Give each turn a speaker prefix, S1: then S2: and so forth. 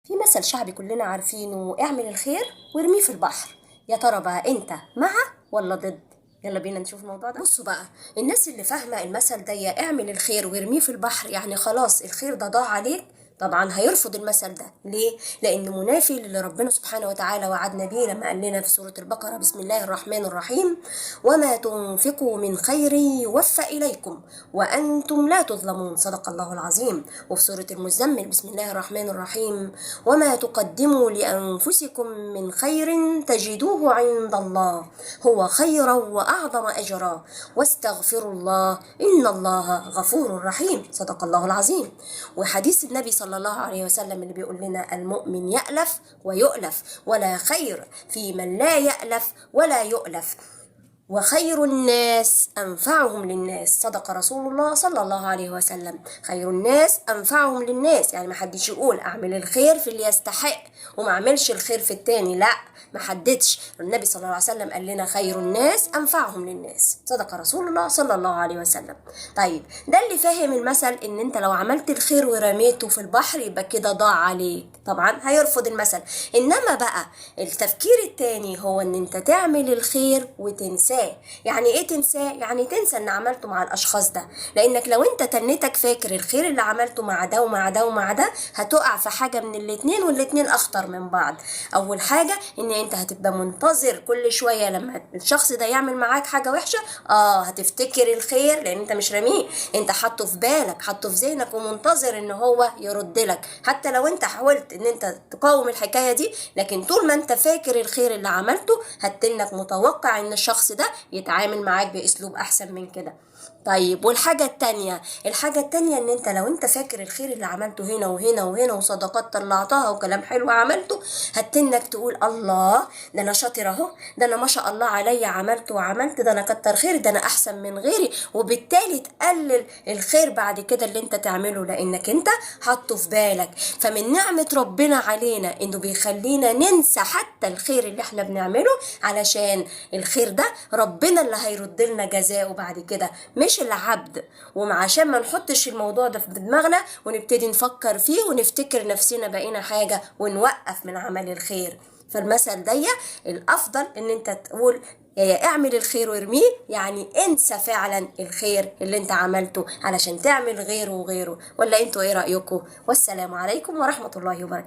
S1: في مثل شعبي كلنا عارفينه، اعمل الخير وارميه في البحر. يا ترى بقى انت مع ولا ضد؟ يلا بينا نشوف الموضوع ده. بصوا بقى، الناس اللي فاهمة المثل ده، يا اعمل الخير وارميه في البحر، يعني خلاص الخير ده ضاع عليك، طبعا هيرفض المثل ده. ليه؟ لأنه منافي للي ربنا سبحانه وتعالى وعدنا بيه لما قال لنا في سورة البقرة: بسم الله الرحمن الرحيم، وما تنفقوا من خير يوفى إليكم وأنتم لا تظلمون، صدق الله العظيم. وفي سورة المزمل: بسم الله الرحمن الرحيم، وما تقدموا لأنفسكم من خير تجدوه عند الله هو خيرا وأعظم أجرا واستغفروا الله إن الله غفور رحيم، صدق الله العظيم. وحديث النبي صلى الله عليه وسلم اللي بيقول لنا: المؤمن يألف ويؤلف، ولا خير في من لا يألف ولا يؤلف، وخير الناس أنفعهم للناس، صدق رسول الله صلى الله عليه وسلم. خير الناس أنفعهم للناس، يعني ما حدش يقول أعمل الخير في اللي يستحق وما أعملش الخير في التاني، لا، ما حددش. النبي صلى الله عليه وسلم قال لنا خير الناس أنفعهم للناس، صدق رسول الله صلى الله عليه وسلم. طيب ده اللي فاهم المثل إن أنت لو عملت الخير ورميته في البحر يبقى كده ضاع عليك، طبعا هيرفض المثل. إنما بقى التفكير التاني هو إن أنت تعمل الخير وتنساه. يعني ايه تنساه؟ يعني تنسى ان عملته مع الاشخاص ده، لانك لو انت تنتك فاكر الخير اللي عملته مع ده ومع ده ومع ده هتقع في حاجة من الاتنين، والاتنين اخطر من بعض. اول حاجة ان انت هتبقى منتظر كل شوية لما الشخص ده يعمل معاك حاجة وحشة، هتفتكر الخير، لان انت مش راميه، انت حاطه في بالك، حاطه في ذهنك، ومنتظر ان هو يرد لك، حتى لو انت حاولت ان انت تقاوم الحكاية دي، لكن طول ما انت فاكر الخير اللي عملته هتنك متوقع ان الشخص ده يتعامل معاك باسلوب احسن من كده. طيب والحاجة التانية، الحاجة التانية ان انت لو انت فاكر الخير اللي عملته هنا وهنا وهنا وصدقات طلعتها وكلام حلو عملته، هتنك تقول الله ده انا شاطر اهو، ده انا ما شاء الله عليا عملت وعملت، ده انا كتر خير، ده انا احسن من غيري، وبالتالي تقلل الخير بعد كده اللي انت تعمله لانك انت حاطه في بالك. فمن نعمة ربنا علينا انه بيخلينا ننسى حتى الخير اللي احنا بنعمله، علشان الخير ده ربنا اللي هيرد لنا جزاؤه بعد كده مش العبد. وعشان ما نحطش الموضوع ده في دماغنا ونبتدي نفكر فيه ونفتكر نفسنا بقينا حاجة ونوقف من عمل الخير. فالمثل دي الأفضل إن أنت تقول يا اعمل الخير وارميه، يعني انسى فعلا الخير اللي انت عملته علشان تعمل غيره وغيره. ولا انتوا ايه رأيكم؟ والسلام عليكم ورحمة الله وبركاته.